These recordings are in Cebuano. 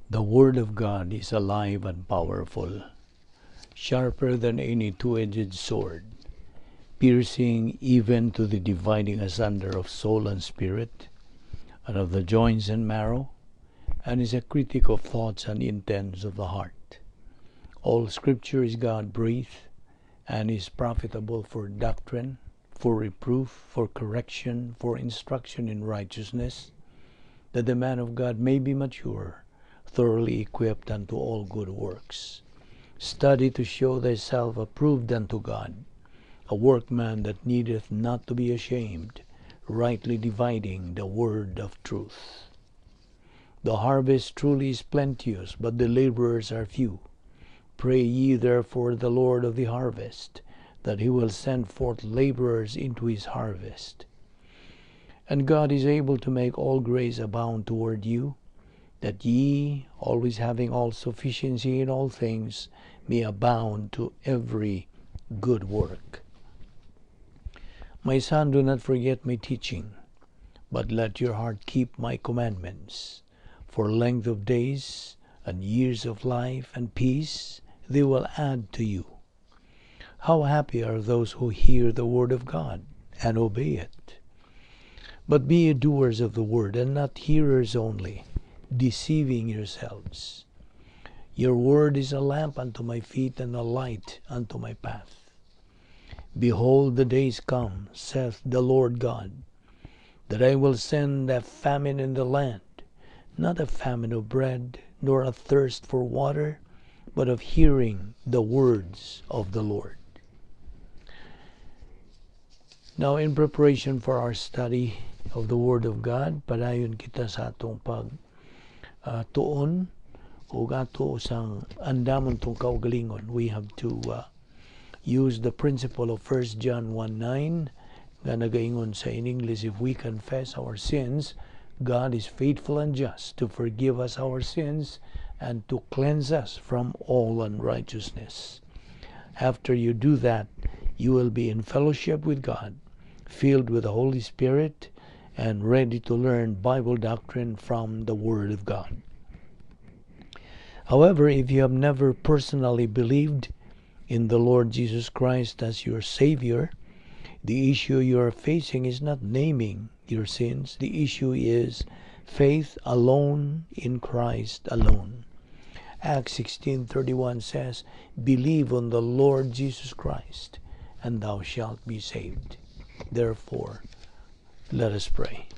The Word of God is alive and powerful, sharper than any two-edged sword, piercing even to the dividing asunder of soul and spirit, and of the joints and marrow, and is a critic of thoughts and intents of the heart. All Scripture is God-breathed, and is profitable for doctrine, for reproof, for correction, for instruction in righteousness, that the man of God may be mature, thoroughly equipped unto all good works. Study to show thyself approved unto God, a workman that needeth not to be ashamed, rightly dividing the word of truth. The harvest truly is plenteous, but the laborers are few. Pray ye therefore the Lord of the harvest, that he will send forth laborers into his harvest. And God is able to make all grace abound toward you, that ye, always having all sufficiency in all things, may abound to every good work. My son, do not forget my teaching, but let your heart keep my commandments. For length of days and years of life and peace they will add to you. How happy are those who hear the word of God and obey it. But be ye doers of the word, and not hearers only, deceiving yourselves. Your word is a lamp unto my feet and a light unto my path. Behold, the days come, saith the Lord God, that I will send a famine in the land, not a famine of bread, nor a thirst for water, but of hearing the words of the Lord. Now, in preparation for our study of the Word of God, padayon kita sa atong pag tuon ug ato usang andamon tong kaugalingon. We have to use the principle of 1 John 1:9 nga nagaingon sa in English, "If we confess our sins, God is faithful and just to forgive us our sins and to cleanse us from all unrighteousness." After you do that, you will be in fellowship with God, filled with the Holy Spirit, and ready to learn Bible doctrine from the Word of God. However, if you have never personally believed in the Lord Jesus Christ as your Savior, the issue you are facing is not naming your sins. The issue is faith alone in Christ alone. Acts 16:31 says, "Believe on the Lord Jesus Christ, and thou shalt be saved." Therefore, let us pray.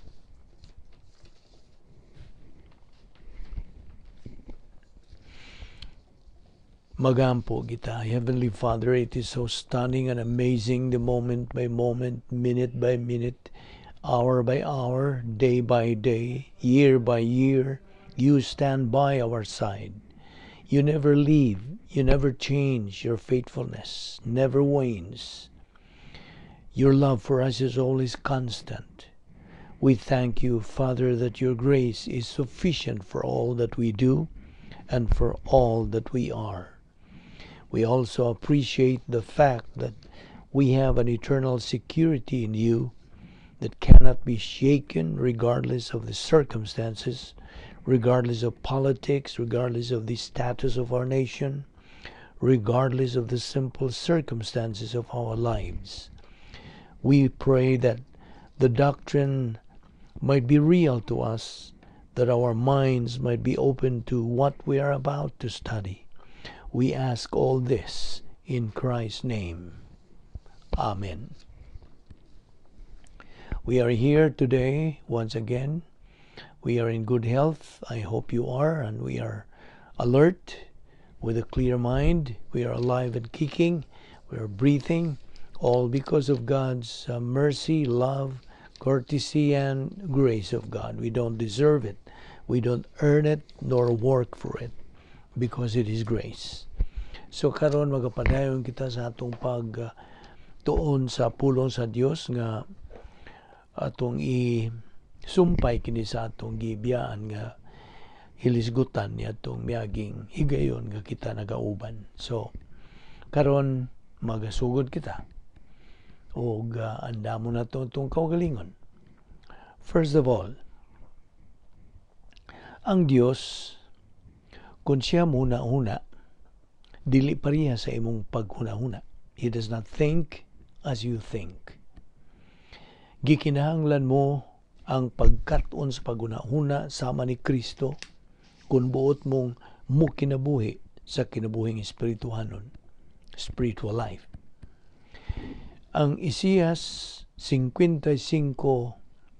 Magampo kita. Heavenly Father, it is so stunning and amazing, the moment by moment, minute by minute, hour by hour, day by day, year by year, you stand by our side. You never leave, you never change, your faithfulness never wanes. Your love for us is always constant. We thank you, Father, that your grace is sufficient for all that we do and for all that we are. We also appreciate the fact that we have an eternal security in you that cannot be shaken regardless of the circumstances, regardless of politics, regardless of the status of our nation, regardless of the simple circumstances of our lives. We pray that the doctrine might be real to us, that our minds might be open to what we are about to study. We ask all this in Christ's name. Amen. We are here today once again. We are in good health. I hope you are, and we are alert with a clear mind. We are alive and kicking. We are breathing, all because of God's mercy, love, courtesy, and grace of God. We don't deserve it. We don't earn it nor work for it because it is grace. So karon magapadayon kita sa atong pag tuon sa pulong sa Dios nga atong i sumpay kini sa atong gibiyaan nga hilisgutan ni atong miaging higayon nga kita nagauban. So karon magasugod kita og andamo na to itong kaugalingon. First of all, ang Dios Kung siya mohuna-huna, dili pareha sa imong paghuna-huna. He does not think as you think. Gikinahanglan mo ang pagkat-on sa paghuna-huna sama ni Kristo kung buot mong mukinabuhi sa kinabuhing espirituhanon, spiritual life. Ang Isaias 55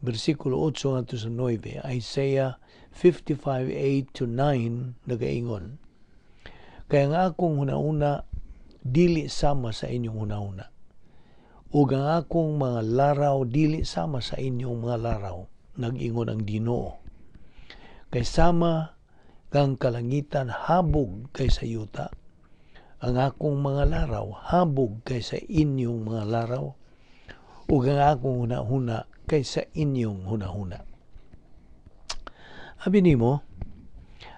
versikulo 8 ngadto sa 9, Isaiah 55, 8 to 9, nagaingon, "Kay ang akong hunahuna dili sama sa inyong hunahuna, ug ang akong mga laraw dili sama sa inyong mga laraw, nag-ingon ang Ginoo. Kay sama kang kalangitan habog kaysa yuta, ang akong mga laraw habog kaysa inyong mga laraw, ug ang akong hunahuna kaysa inyong hunahuna." Abi nimo,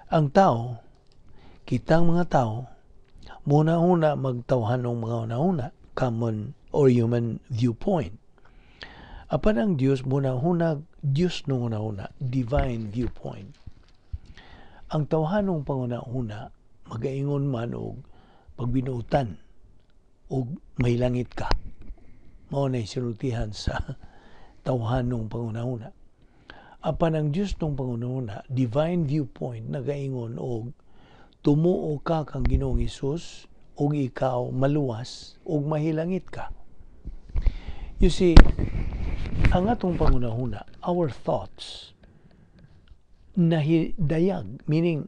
ang tao, kitang mga tao, mohuna-huna magtawhanong mga hunahuna, common or human viewpoint. Apan ang Dios mohuna-huna Diosnong hunahuna, divine viewpoint. Ang tawhanong panghuna-huna magaingon man og pagbinuotan og mahilangit ka. Mao na sinultihan sa tawhanong panghuna-huna. Apan ang Diosnong panghuna-huna, divine viewpoint, nagaingon og tumuo ka kang Ginoong Hesus ug ikaw maluwas ug mahilangit ka. You see, ang atong panghuna-huna, our thoughts, nahidayag, meaning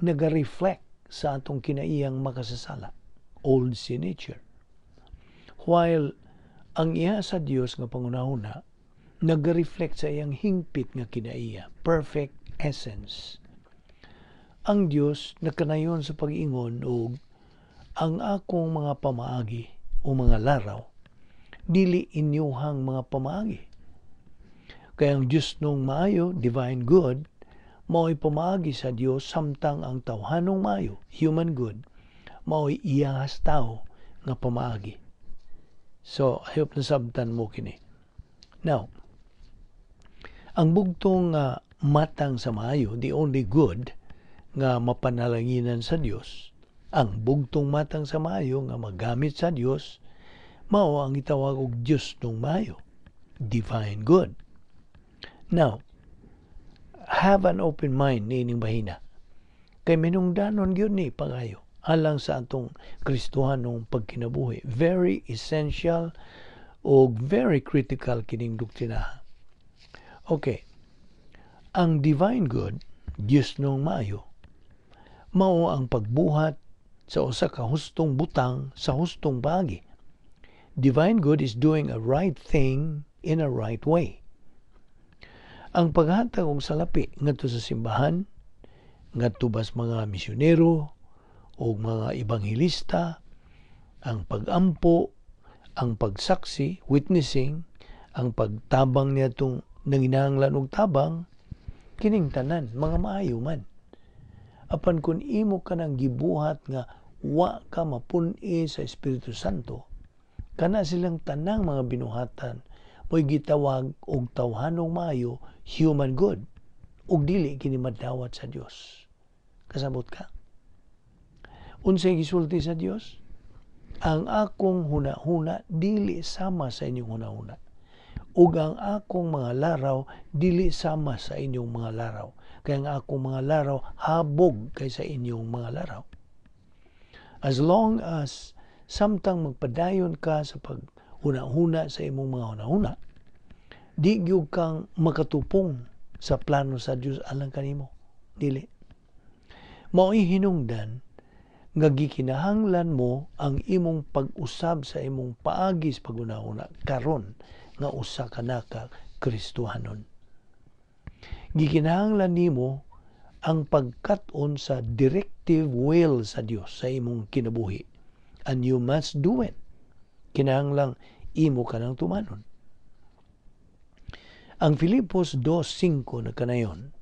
naga-reflect sa atong kinaiyang makasasala, old sin nature. While ang iya sa Dios nga panghuna-huna, nag-reflect sa iyang hingpit nga kinaiya, perfect essence. Ang Dios nakanayon sa pag-ingon og ang akong mga pamaagi o mga laraw dili inyuhang mga pamaagi. Kay ang Diosnong maayo, divine good, mao'y pamaagi sa Dios, samtang ang tawhanong maayo, human good, mao'y iyahas tao nga pamaagi. So, I hope nasabtan mo kini. Now, ang bugtong matang sa maayo, the only good nga mapanalanginan sa Dios, ang bugtong matang sa maayo nga magamit sa Dios, mao ang gitawag og Diosnong maayo, divine good. Now, have an open mind niining bahina. Kay minungdanon gyud ni pagayo alang sa atong Kristohanong pagkinabuhi. Very essential o very critical kining doktrinaha. Okay. Ang divine good, Diosnong maayo, mao ang pagbuhat sa usa ka hustong butang sa hustong paagi. Divine good is doing a right thing in a right way. Ang paghatag og salapi ngadto sa simbahan, ngadto bas mga misyonero o mga ebanghelista, ang pagampo, ang pagsaksi, witnessing, ang pagtabang niadtong nanginahanglan og tabang, kining tanan mga maayo man. Apan kung imo ka nang gibuhat nga wa ka mapun-i sa Espiritu Santo, kana silang tanang mga binuhatan mo'y gitawag og tawhanong maayo, human good, ug dili kini madawat sa Dios. Kasabot ka? Unsay gisulti sa Dios? "Ang akong hunahuna dili sama sa inyong hunahuna, ug ang akong mga laraw dili sama sa inyong mga laraw. Kay ang akong mga laraw habog kaysa inyong mga laraw." As long as samtang magpadayon ka sa paghuna-huna sa imong mga hunahuna, di gyud kang makatupong sa plano sa Dios alang kanimo. Dili. Mao'y hinungdan nga gikinahanglan mo ang imong pag-usab sa imong paagi sa paghuna-huna karon nga usa ka naka Kristohanon. Gikinahanglan nimo ang pagkat-on sa directive will sa Dios sa imong kinabuhi. And you must do it. Kinahanglang imo ka nang tumanon. Ang Filipos 2.5 na kanayon,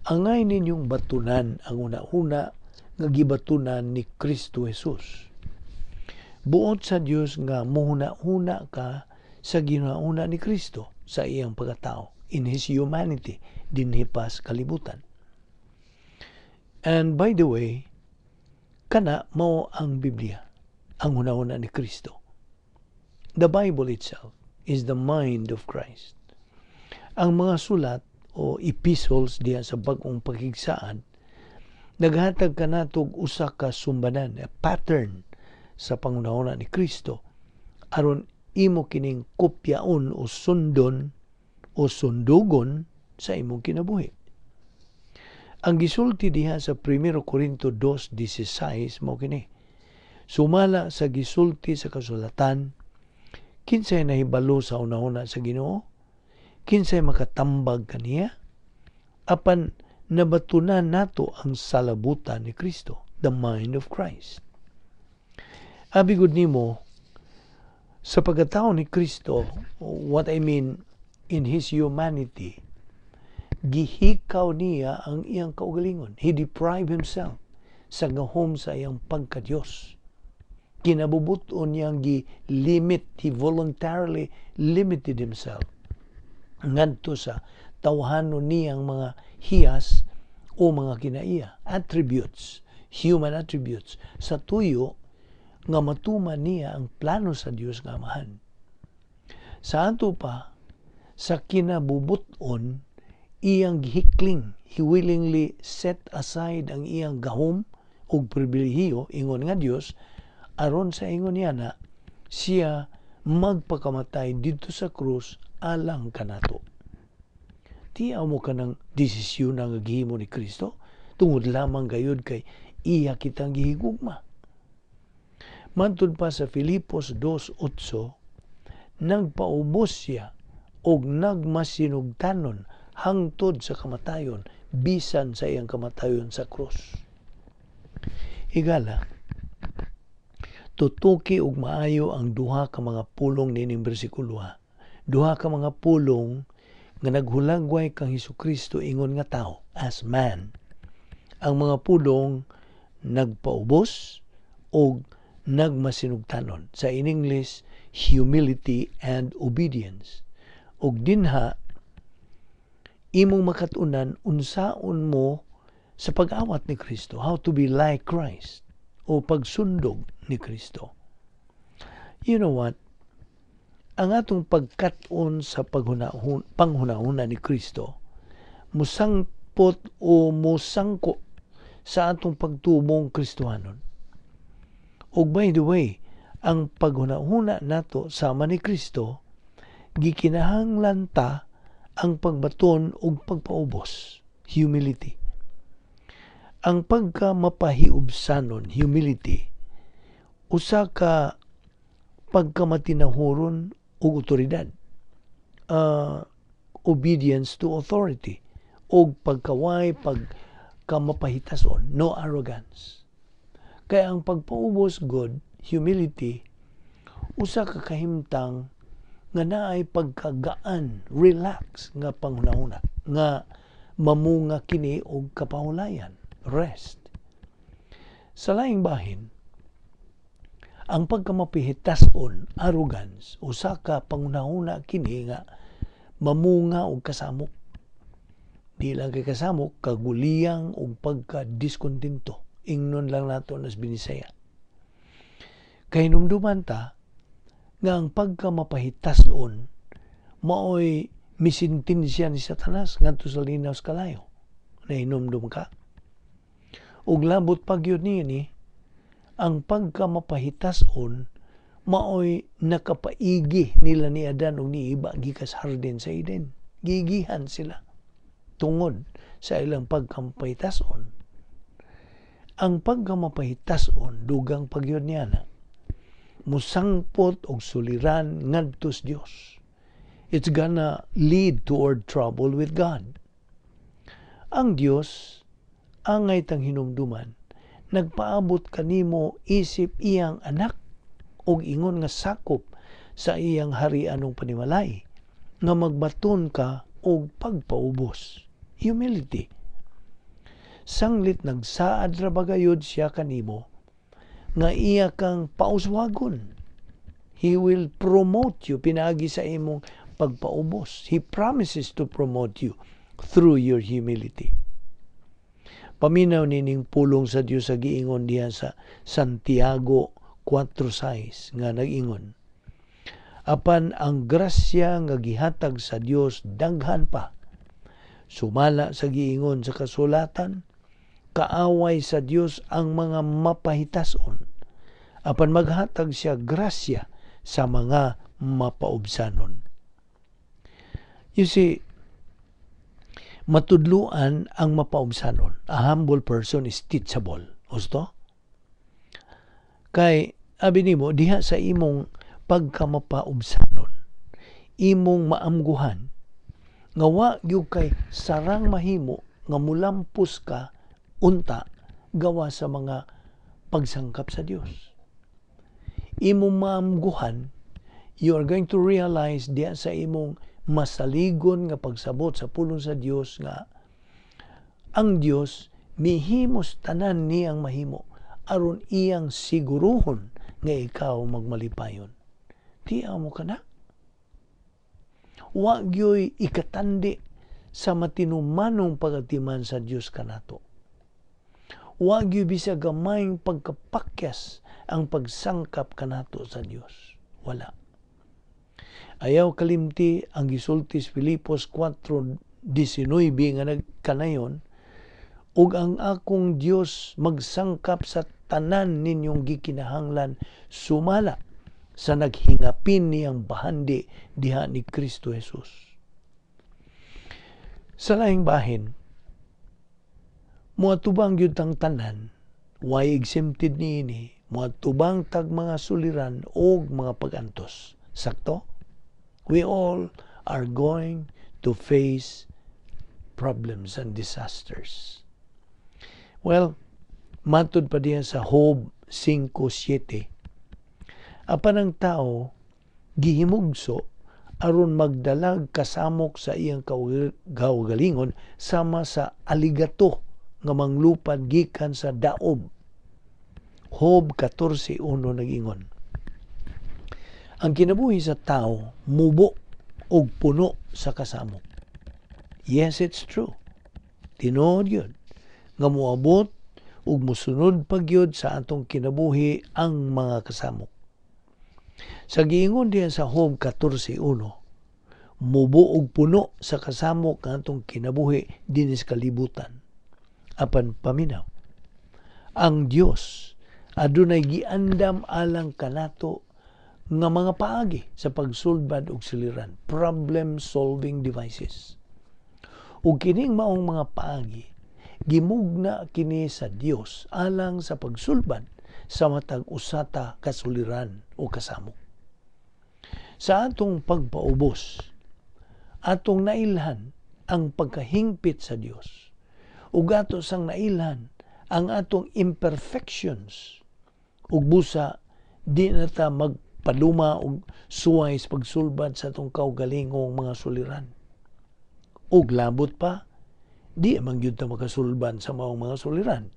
"Angay ninyong batunan ang una-una nga gibatunan ni Kristo Jesus." Buot sa Dios nga muhuna-huna ka sa ginahuna ni Kristo sa iyang pagkatao, in His humanity, dinhi pa sa kalibutan. And by the way, kana mao ang Biblia, ang hunahuna ni Kristo. The Bible itself is the mind of Christ. Ang mga sulat o epistles diha sa Bag-ong Pakigsaad naghatag kanatog usa ka sumbanan, a pattern sa panghunahuna ni Kristo aron imo kining kopyaon o sundon o sundugon sa imong kinabuhi. Ang gisulti diha sa 1 Corinto 2:16 mao kini: "Sumala sa gisulti sa kasulatan, kinsay nahibalo sa hunahuna sa Ginoo? Kinsay makatambag kaniya? Apan nabatunan nato ang salabutan ni Kristo," the mind of Christ. Abi gud nimo, sa pagkatao ni Kristo, what I mean, in His humanity, gihikaw niya ang iyang kaugalingon. He deprived Himself sa gahom sa iyang pagka-Diyos. Kinabubuton niyang gi-limit, He voluntarily limited Himself ngadto sa tawhanon niyang mga hiyas o mga kinaiya, attributes, human attributes, sa tuyo nga matuman niya ang plano sa Dios nga Amahan. Sa ato pa, sa kinabubuton, iyang gihikling, He willingly set aside ang iyang gahom ug pribilehiyo ingon nga Dios aron sa ingon niya na siya magpakamatay didto sa krus alang kanato. Tiyaw mo kanang desisyon nga gihimo ni Kristo tungod lamang gayud kay iya kitang gihigugma. Matud pa sa Filipos 2:8, nagpaubos siya og nagmasinugtanon hangtod sa kamatayon, bisan sa iyang kamatayon sa krus. Higala, tutuki og maayo ang duha ka mga pulong nining bersikulo ha. Duha ka mga pulong nga naghulagway kang Hesukristo ingon nga tao, as man. Ang mga pulong nagpaubos og nagmasinugtanon. Sa in English, humility and obedience. Og dinha imong makatunan unsaon mo sa pag-awat ni Kristo, how to be like Christ o pagsundog ni Kristo. You know what? Ang atong pagkat-on sa panghunahuna ni Kristo musangpot o musangko sa atong pagtubong Kristohanon. Og by the way, ang paghunahuna nato sama ni Kristo, gikinahanglan ta ang pagbaton ug pagpaubos, humility. Ang pagka mapahiubsanon, humility, usa ka pagkamatinahuron ug otoridad. Obedience to authority ug pagkaway pagkamapahitason, no arrogance. Kaya ang pagpaubos god, humility, usa ka kahimtang nga naay pagkagaan, relax nga panghunahuna, nga mamunga kini og kapahulayan, rest. Sa laing bahin, ang pagkamapihitason, arrogance, usa ka panghunahuna kini nga mamunga og kasamok. Di lang kay kasamok, kaguliyang og pagka-diskontento. Ingnon lang nato nas Binisaya. Kahinumduman ta nga ang pagkamapahitason maoy misintensya ni Satanas ngadto sa linaw sa kalayo. Nahinumdum ka? Ug labot pa gyud niya ni ang pagkamapahitason maoy nakapaigi nila ni Adan ug ni Eva gikas hardin sa Eden. Gigihan sila tungod sa ilang pagkamapahitason. Ang pagkamapahitason, dugang pagyud niya na musangpot og suliran ngadto sa Dios. It's gonna lead toward trouble with God. Ang Dios angay tang hinumduman, nagpaabot kanimo isip iyang anak og ingon nga sakop sa iyang harianong panimalay nga magbaton ka og pagpaubos, humility. Sanglit nagsaad ra ba gayud siya kanimo nga iya kang pauswagon. He will promote you pinaagi sa imong pagpaubos. He promises to promote you through your humility. Paminaw nining pulong sa Dios sa giingon diha sa Santiago 4:6 nga nag-ingon, "Apan ang grasya nga gihatag sa Dios daghan pa. Sumala sa giingon sa kasulatan, kaaway sa Dios ang mga mapahitason, apan maghatag siya grasya sa mga mapaubsanon." You see, matudluan ang mapaubsanon. A humble person is teachable. Husto? Kay, abi nimo, diha sa imong pagkamapaubsanon, imong maamguhan, nga wa gyud kay sarang mahimo nga mulampos ka unta gawa sa mga pagsangkap sa Dios. Imong maamguhan, you are going to realize diha sa imong masaligon nga pagsabot sa pulong sa Dios nga ang Dios mihimos tanan niyang mahimo aron iyang siguruhon nga ikaw magmalipayon. Tiaw mo ka na. Wa gyoy ikatandi sa matinumanong pagatiman sa Dios kanato. Wa gyoy bisag gamayng pagkapakyas ang pagsangkap kanato sa Dios. Wala. Ayaw kalimti ang gisulti sa Filipos 4:19 nga nagkanayon, "Ug ang akong Dios magsangkap sa tanan ninyong gikinahanglan sumala sa naghingapin niyang bahandi diha ni Kristo Jesus." Sa laing bahin, moatubang gyud tang tanan, way exempted niini, moatubang tag mga suliran og mga pagantos. Sakto? We all are going to face problems and disasters. Well, matud pa diyan sa Job 5:7, apan ang tao gihimugso aron magdalag kasamok sa iyang kaugalingon sama sa aligato nga manglupad gikan sa daob. Job 14:1 nag-ingon, ang kinabuhi sa tao mubo og puno sa kasamok. Yes, it's true. Tinuod yun nga moabot ug mosunod pa gyud sa atong kinabuhi ang mga kasamok. Sa giingon diyan sa Job 14:1, mubo og puno sa kasamok ang atong kinabuhi dinhi sa kalibutan. Apan paminaw, ang Dios adunay giandam alang kanato nga mga paagi sa pagsulbad og suliran, problem solving devices. Ug kining maong mga paagi, gimugna kini sa Dios alang sa pagsulbad sa matag usata kasuliran o kasamok. Sa atong pagpaubos, atong nailhan ang pagkahingpit sa Dios. Ug ato sang nailhan ang atong imperfections. Ug busa di na ta magpaluma og suway sa pagsulbad sa atong kaugalingong mga suliran. Ug labot pa, di man gyud ta makasulbad sa maong mga suliran.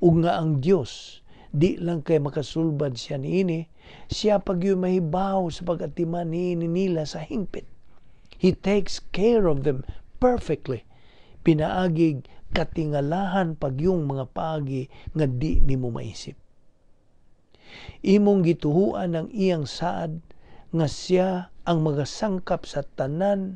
Ug nga ang Dios di lang kay makasulbad siya niini, siya pa gyud mahibaw sa pag-atiman niini nila sa hingpit. He takes care of them perfectly. Pinaagig katingalahan pagyung mga paagi nga di nimo maisip. Imong gituhuan ang iyang saad nga siya ang magasangkap sa tanan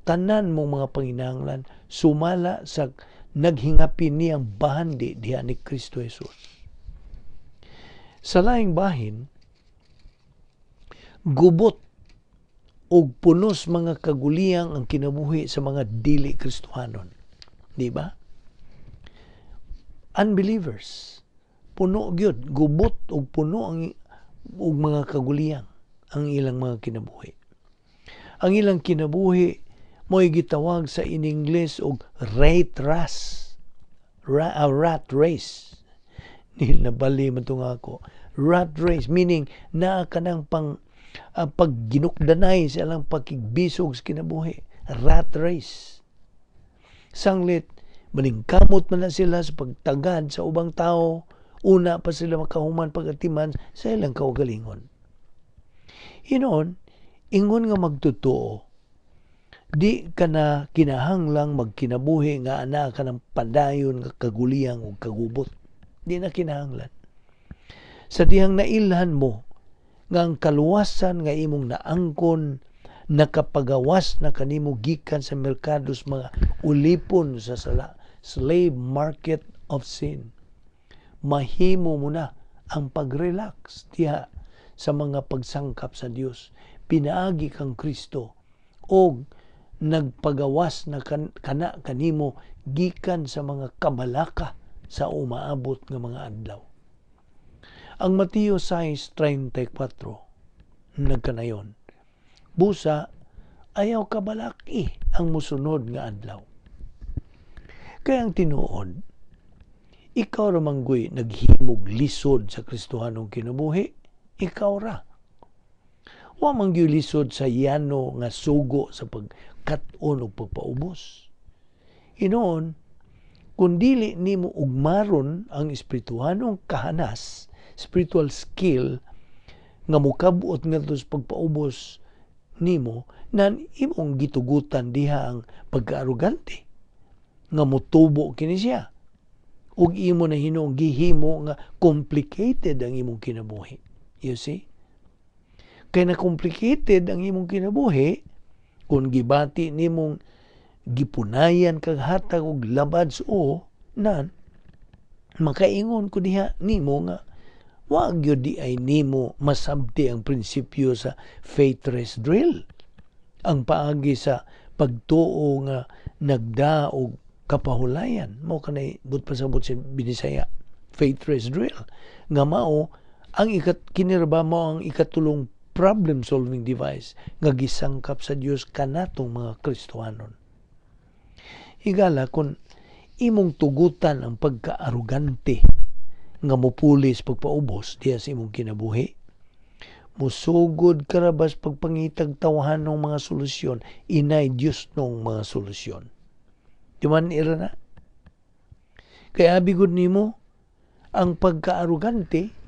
tanan mong mga panginahanglan sumala sa naghingapin niyang bahandi diha ni Kristo Jesus. Sa laing bahin, gubot og punos mga kaguliyang ang kinabuhi sa mga dili Kristohanon. Di ba? Unbelievers, puno gyud, gubot og puno ang og mga kaguliyang ang ilang mga kinabuhi. Ang ilang kinabuhi mo'y gitawag sa in English og rat race. Rat race. Nabali man to nga ako. Rat race meaning naa kanang pang pagginukdanay sa ilang pakigbisog sa kinabuhi. Rat race. Sanglit, maningkamot man na sila sa pagtagad sa ubang tao, una pa sila makahuman pagatiman sa ilang kaugalingon. Hinoon, ingon nga magtotoo, Di ka na kinahanglang magkinabuhi nga ana ka ng padayon nga kaguliyang o kagubot. Di na kinahanglan. Sa dihang nailhan mo nga ang kaluwasan nga imong naangkon nakapagawas na kanimo gikan sa merkado sa mga ulipon sa sala, slave market of sin. Mahimo mo na ang pag-relax diha sa mga pagsangkap sa Dios pinaagi kang Kristo og nagpagawas na kana kanimo gikan sa mga kabalaka sa umaabot nga mga adlaw. Ang Mateo 6:34 nagkanayon, "Busa ayaw kabalaki ang musunod nga adlaw." Kaya ang tinuod, ikaw ra manggoy naghimog lisod sa Kristohanong kinabuhi, ikaw ra. Wa man gyud lisod sa yano nga sugo sa pagkat-on ug pagpaubos. Hinoon, kung dili nimo ugmaron ang espirituhanong kahanas, spiritual skill nga mukabot ngadto sa pagpaubos nimo, nan imong gitugutan diha ang pagkaarogante nga mutubo kini siya ug imo na hinuong gihimo nga complicated ang imong kinabuhi. You see? Kay na complicated ang imong kinabuhi kung gibati nimong gipunayan kag hatag og labad o nan makaingon ko diha nimo nga wa gyud di ay nimo masabti ang prinsipyo sa faith rest drill, ang paagi sa pagtuo nga nagda og kapahulayan mo kanay but pasabot sa Binisaya, faith rest drill, nga mao ang ikat kinirba mo ang ikatulong problem solving device nga gisangkap sa Dios kanatong mga Kristohanon. Higala, kung imong tugutan ang pagkaarogante nga mopulis pagpaubos diya sa imong kinabuhi, musugod ka ra bas pagpangitag tawahan ng mga solusyon, inay Dios nung mga solusyon. Di man ira na? Kaya abigod nimo ang pagkaarogante,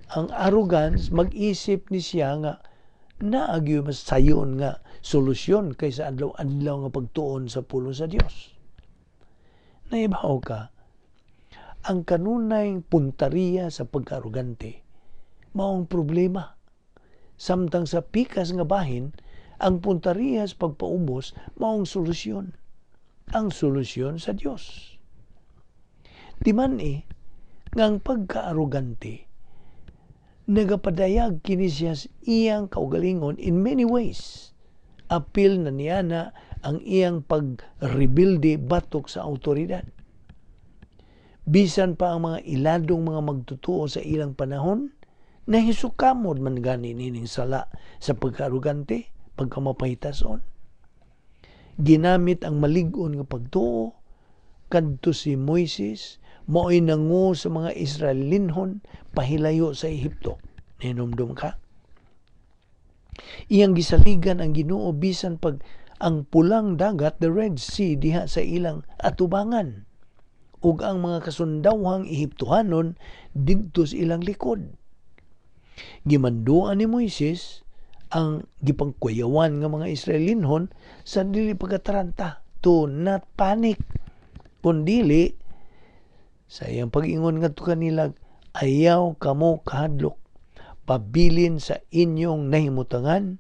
ang arrogance, mag-isip ni siya nga naagyo mas sayon nga solusyon kaysa adlaw-adlaw nga pagtuon sa pulong sa Dios. Naibaw ka, ang kanunay puntariya sa pagkaarogante, maong problema. Samtang sa pikas nga bahin, ang puntariya sa pagpaubos, maong solusyon. Ang solusyon sa Dios. Di man eh, nga ang pagkaarogante, nagapadayag kini siya sa iyang kaugalingon in many ways. Apil na niya na ang iyang pagrebilde batok sa autoridad. Bisan pa ang mga iladong mga magtutuo sa ilang panahon, nahisukamod man gani nining sala sa pagkaarogante, pagkamapahitason. Ginamit ang malig-on nga pagtuo kadto si Moises, mao'y nangu sa mga Israelinhon pahilayo sa Ehipto. Nahinumdum ka? Iyang gisaligan ang Ginoo bisan pag ang Pulang Dagat, the Red Sea, diha sa ilang atubangan ug ang mga kasundawhang Ehiptohanon didto sa ilang likod. Gimanduan ni Moises ang gipangkuyawan nga mga Israelinhon sa dili pagkataranta, to not panic. Kung dili, sa iyang pag-ingon ngadto kanila, "Ayaw kamo kahadlok, pabilin sa inyong nahimutangan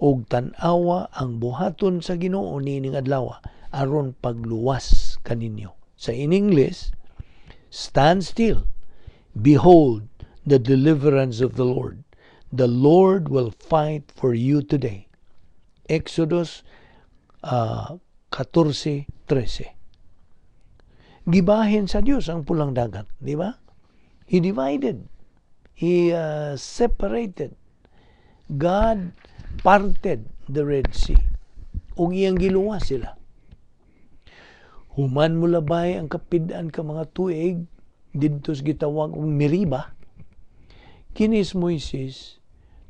ug tan-awa ang buhaton sa Ginoo niining adlaw aron pagluwas kaninyo." Sa in English, "Stand still, behold the deliverance of the Lord. The Lord will fight for you today." Exodus 14:13. Gibahin sa Dios ang Pulang Dagat, di ba? He divided. He separated. God parted the Red Sea. Ug iyang giluwas sila. Human mo labay ang kapid-an ka mga tuig didto sa gitawag og Meriba, kinis Moises,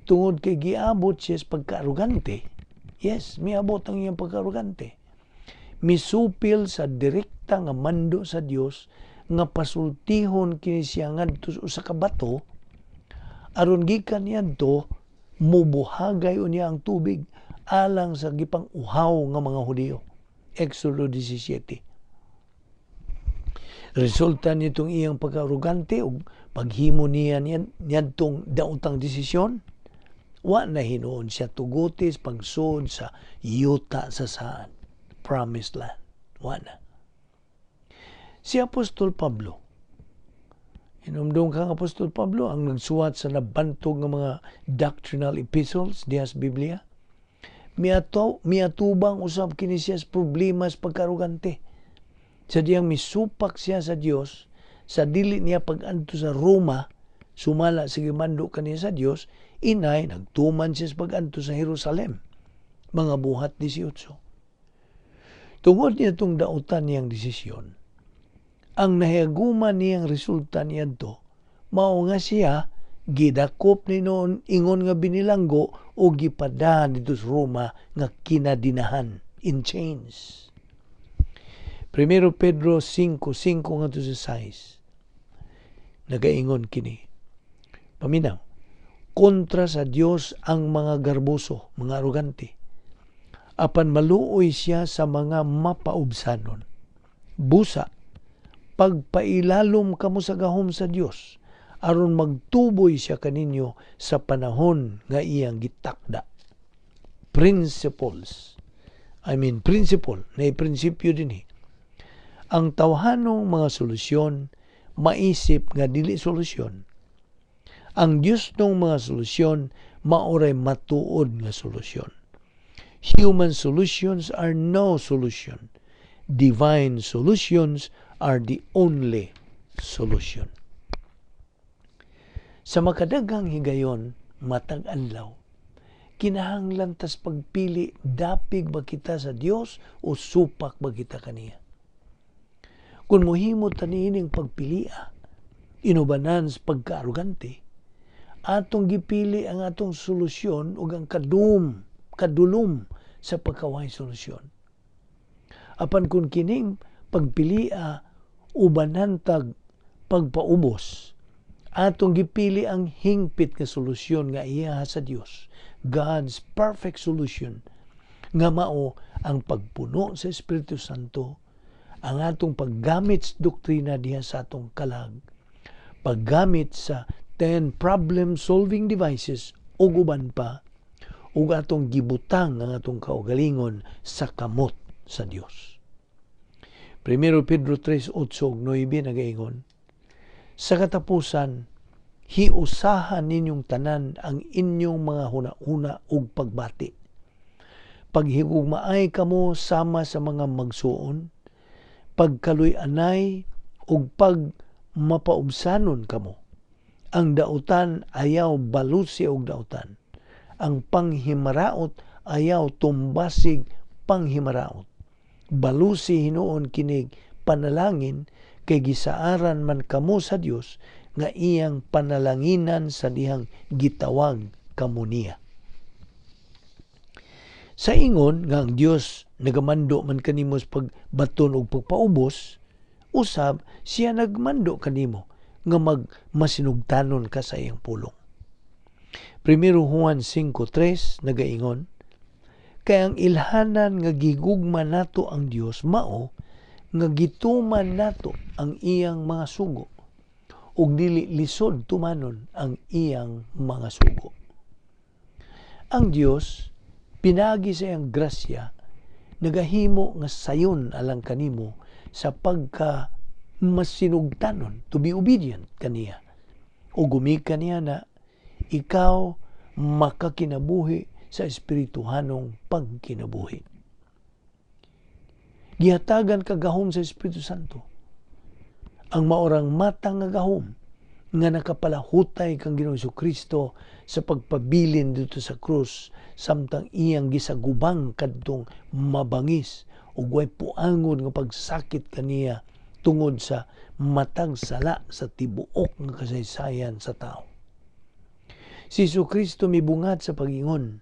tungod kay giabot siya sa pagkaarogante. Yes, miabot ang iyang pagkaarogante. Misupil sa direkta nga mando sa Dios nga pasultihon kini siya ngadto sa usa ka bato aron gikan niadto mubuhagay unya ang tubig. alang sa gipang-uhaw nga mga Hudiyo. Exodo 17. Resulta nitong iyang pagka-arugante ug paghimo niya niadtong daotang desisyon, wa na hinuon siya tuguti sa pagsud sa yuta sa saad, promised land. Wa na. Si Apostol Pablo, hinumdum kang Apostol Pablo ang nagsuwat sa nabantog nga mga doctrinal epistles diha sa Biblia, miatubang usab kini siya sa problema sa pagkarugante. Sa diyang misupak siya sa Dios sa dili niya pag-adto sa Roma, sumala sa gimando kaniya sa Dios, inay nagtuman siya sa pag-adto sa Jerusalem. Mga Buhat 18. Tungod niya itong dautan niyang desisyon, ang nahigugma niyang resulta niadto, mao nga siya gidakop ni noon ingon nga binilanggo o gipada dito sa Roma nga kinadinahan, in chains. 1 Pedro 5:5 ngadto sa 6. Nagaingon kini. Paminaw. Kontra sa Dios ang mga garboso, mga arugante. Apan maluoy siya sa mga mapaubsanon. Busa, pagpailalom kamo sa gahom sa Dios, aron magtuboy siya kaninyo sa panahon nga iyang gitakda. Principles. I mean, principle. Na prinsipyo din eh. Ang tawhanong mga solusyon, maisip nga dili solusyon. Ang Diyos ng mga solusyon, maoray matuod nga solusyon. Human solutions are no solution. Divine solutions are the only solution. Sa makadaghang higayon, matag adlaw, kinahanglan tas pagpili, dapig ba kita sa Dios o supak ba kita kaniya. Kung mohimo ta niining pagpilia, inubanan sa pagkaarugante, atong gipili ang atong solusyon ug ang kadulom sa pagkaway solusyon. Apan kung kining pagpilia ubanan tag pagpaubos, atong gipili ang hingpit nga solusyon nga iya sa Dios, God's perfect solution, nga mao ang pagpuno sa Espiritu Santo, ang atong paggamit sa doktrina diha sa atong kalag, paggamit sa 10 problem-solving devices ug uban pa, ug atong gibutang ang atong kaugalingon sa kamot sa Dios. 1 Pedro 3:8 ug 9 nagaingon, sa katapusan, hiusahan ninyong tanan ang inyong mga huna-huna ug pagbati. Paghigugmaay kamo sama sa mga magsuon, pagkaluy-anay ug pagmapaubsanon kamo. Ang dautan ayaw balusi og dautan. Ang panghimaraot ayaw tumbasig panghimaraot. Balusi hinuon kinig panalangin kay gisaaran man kamo sa Dios nga iyang panalanginan sa dihang gitawag kamo niya. Sa ingon nga ang Dios nagamando man kanimo sa pagbaton og pagpaubos, usab siya nagmando kanimo nga magmasinugtanon ka sa iyang pulong. 1 Juan 5:3 nagaingon, kay ang ilhanan nga gigugma nato ang Dios mao nga gituman nato ang iyang mga sugo ug dili lisod tumanon ang iyang mga sugo. Ang Dios pinagi sa iyang grasya nagahimo nga sayon alang kanimo sa pagka masinugtanon, to be obedient kaniya. O gumikan niya na ikaw makakinabuhi sa espirituhanong pagkinabuhi. Gihatagan ka gahom sa Espiritu Santo. Ang maorang matang nga gahom nga nakapalahutay kang Ginoong Kristo sa pagpabilin dito sa krus samtang iyang gisagubang kadtong mabangis ug way puangon nga pagsakit kaniya tungod sa matag sala sa tibuok nga kasaysayan sa tao. Si Jesucristo mibungat sa pagingon,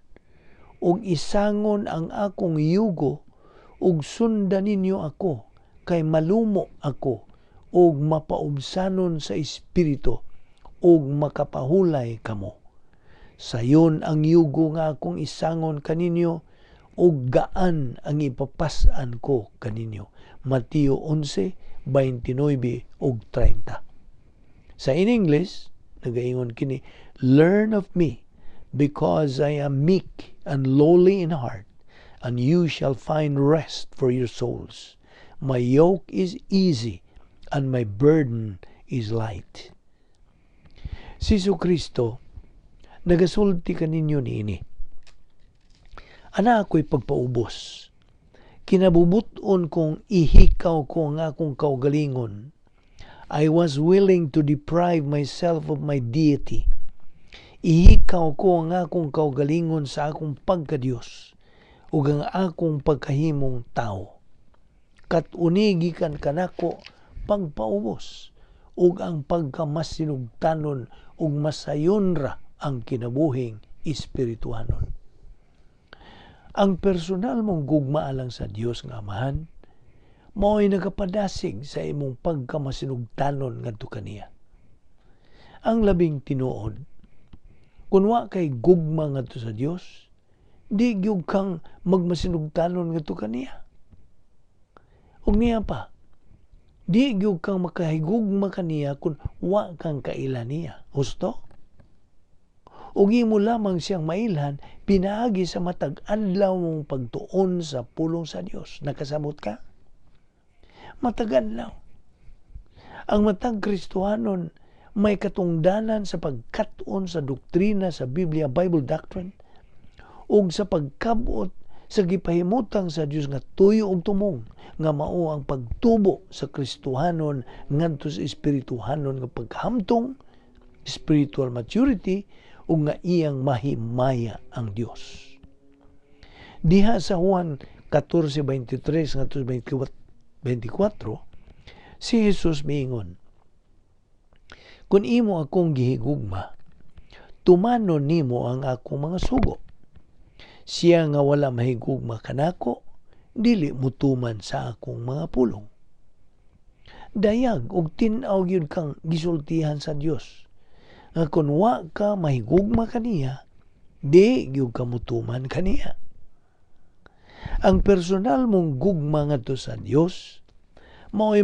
ug isangon ang akong yugo ug sundan ninyo ako kay malumo ako ug mapaubsanon sa espiritu ug makapahulay kamo. Sayon ang yugo nga akong isangon kaninyo ug gaan ang ipapas-an ko kaninyo. Mateo 11:29 ug 30. Sa in English, nagaingon kini, "Learn of me, because I am meek and lowly in heart, and you shall find rest for your souls. My yoke is easy and my burden is light." Si Kristo nagasulti kaninyo niini. Ana ako'y pagpaubos. Kinabubuton kong ihikaw ko ang akong kaugalingon. I was willing to deprive myself of my deity. Ihikaw ko ang akong kaugalingon sa akong pagkadiyos ug ang akong pagkahimong tao. Kat-uni gikan kanako pagpaubos ug ang pagkamasinugtanon ug masayon ra ang kinabuhing espirituhanon. Ang personal mong gugma alang sa Dios nga Amahan mao'y nagapadasig sa imong pagkamasinugtanon ngadto kaniya. Ang labing tinuod, kung wa kay gugma ngadto sa Dios, di gyud kang magmasinugtanon ngadto kaniya. Ug niya pa, di gyud kang makahigugma kaniya kung wa kang kaila niya. Husto? Ug imo lamang siyang mailhan pinaagi sa matag adlaw mong pagtuon sa pulong sa Dios. Nakasabot ka? Matag adlaw. Ang matag Kristohanon may katungdanan sa pagkat-on sa doktrina sa Biblia, Bible doctrine, ug sa pagkabot sa gipahimutang sa Dios nga tuyo ug tumong nga mao ang pagtubo sa Kristohanon ngadto sa espirituhanon nga paghamtong, spiritual maturity, ug nga iyang mahimaya ang Dios. Diha sa Juan 14:23 ngadto 24, si Jesus miingon, "Kung imo akong gihigugma, tumanon nimo ang akong mga sugo. Siya nga wala mahigugma kanako, dili mutuman sa akong mga pulong." Dayag og tin-aw gyud kang gisultihan sa Dios nga kung wa ka mahigugma kaniya, di gyud ka mutuman kaniya. Ang personal mong gugma ngadto sa Dios mao'y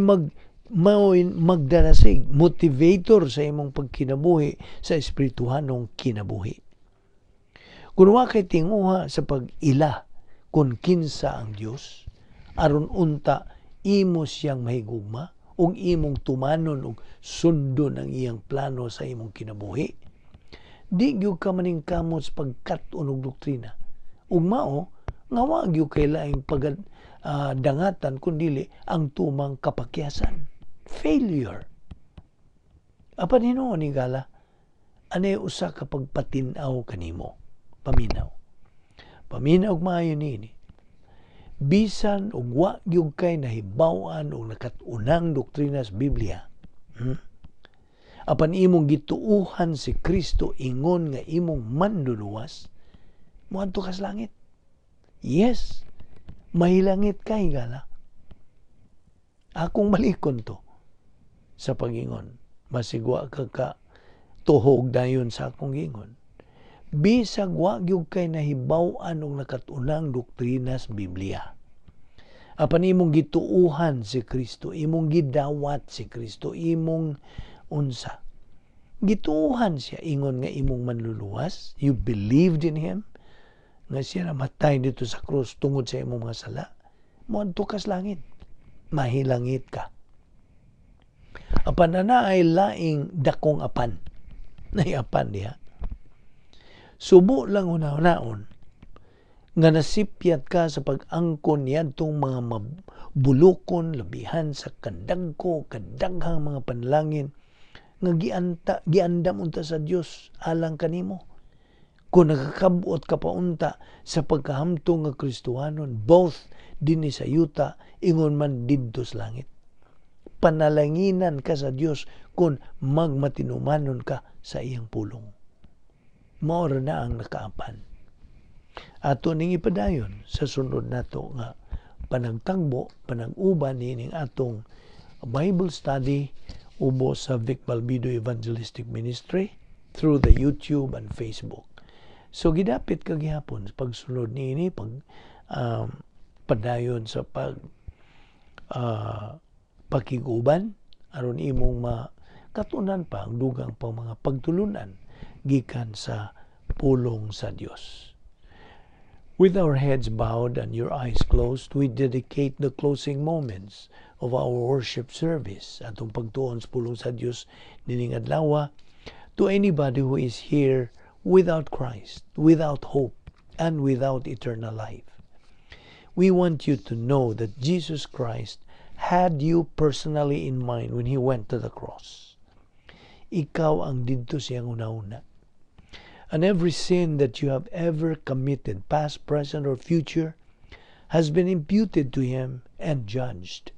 magdarasig, motivator sa imong pagkinabuhi sa espirituhanong kinabuhi. Kung wa kay tinguha sa pag-ila kung kinsa ang Dios, aron unta imo siyang mahigugma ug imong tumanon ug sundon ang iyang plano sa imong kinabuhi, di gyud ka maningkamot sa pagkat-on og doktrina. Ug mao nga wa gyud kay laing pag dangatan kun dili ang tumang kapakyasan. Failure. Apan hinuon, higala, anay usa ka pagpatin-aw kanimo. Paminaw. Paminaw og maayo niini. Bisan og wa gyud kay nahibaw-an og nakat-unang doktrina sa Biblia, apan imong gituuhan si Kristo ingon nga imong manluluwas, moadto ka sa langit. Yes, mahilangit ka, higala. Akong malikon to sa pagingon. Masigwa ka ka tuhog dayon sa akong gingon. Bisag wa gyud kay nahibaw-an og nakat-unang doktrina sa Biblia, apan imong gituuhan si Kristo, imong gidawat si Kristo, imong unsa, gituuhan siya ingon nga imong manluluwas, you believed in Him, nga siya namatay dito sa krus tungod sa imong mga sala, moadto ka sa langit. Mahilangit ka. Apan ana ay laing dakong apan. Naiapan diha. Subo lang hunahunaon nga nasipyat ka sa pag-angkon niadtong mga mabulukon labihan sa kadagko kadaghang mga panalangin nga gianta giandam unta sa Dios alang kanimo. Kung nakakabot ka pa unta sa pagkahamtong nga Kristohanon both dinhi sa yuta ingon man didto sa langit, panalanginan ka sa Dios kung magmatinumanon ka sa iyang pulong. Mao ra na ang nakaapan. Ato ning ipadayon sa sunod nato nga panagtagbo, panag-uban niining atong Bible study ubos sa Vic Balbido Evangelistic Ministry through the YouTube and Facebook. So gidapit ka gihapon sa pagsunod niini pag Padayon sa pag pakiguban aron imong makatunan pa ang dugang pang mga pagtulunan gikan sa pulong sa Dios. With our heads bowed and your eyes closed, we dedicate the closing moments of our worship service, atong pagtuon sa pulong sa Dios nining adlaw, to anybody who is here without Christ, without hope, and without eternal life. We want you to know that Jesus Christ had you personally in mind when He went to the cross. Ikaw ang didto sa iyang huna-huna. And every sin that you have ever committed, past, present, or future, has been imputed to Him and judged.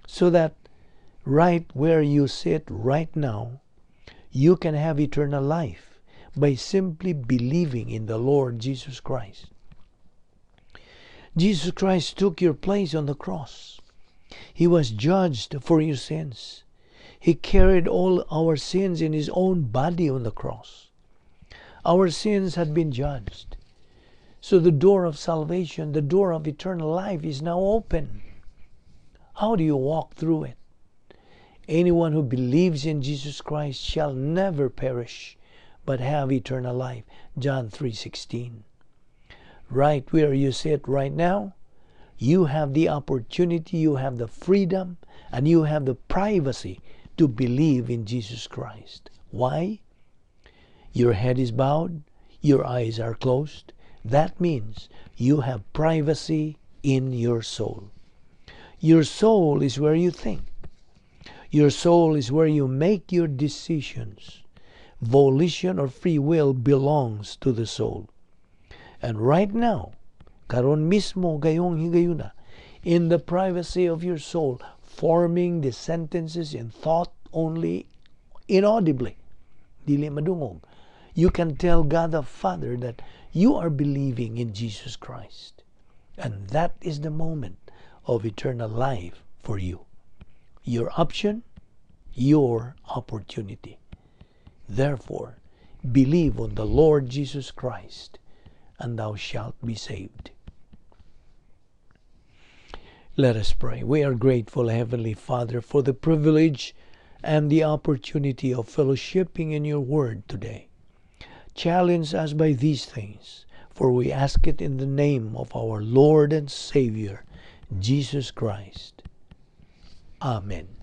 So that right where you sit right now, you can have eternal life by simply believing in the Lord Jesus Christ. Jesus Christ took your place on the cross. He was judged for your sins. He carried all our sins in His own body on the cross. Our sins had been judged. So the door of salvation, the door of eternal life, is now open. How do you walk through it? Anyone who believes in Jesus Christ shall never perish but have eternal life. John 3:16. Right where you sit right now, you have the opportunity, you have the freedom, and you have the privacy to believe in Jesus Christ. Why? Your head is bowed, your eyes are closed. That means you have privacy in your soul. Your soul is where you think. Your soul is where you make your decisions. Volition or free will belongs to the soul. And right now, karon mismo gayong higayuna, in the privacy of your soul, forming the sentences in thought only, inaudibly, dili madungog, you can tell God the Father that you are believing in Jesus Christ. And that is the moment of eternal life for you. Your option, your opportunity. Therefore, believe on the Lord Jesus Christ, and thou shalt be saved. Let us pray. We are grateful, Heavenly Father, for the privilege and the opportunity of fellowshipping in your word today. Challenge us by these things, for we ask it in the name of our Lord and Savior, Jesus Christ. Amen.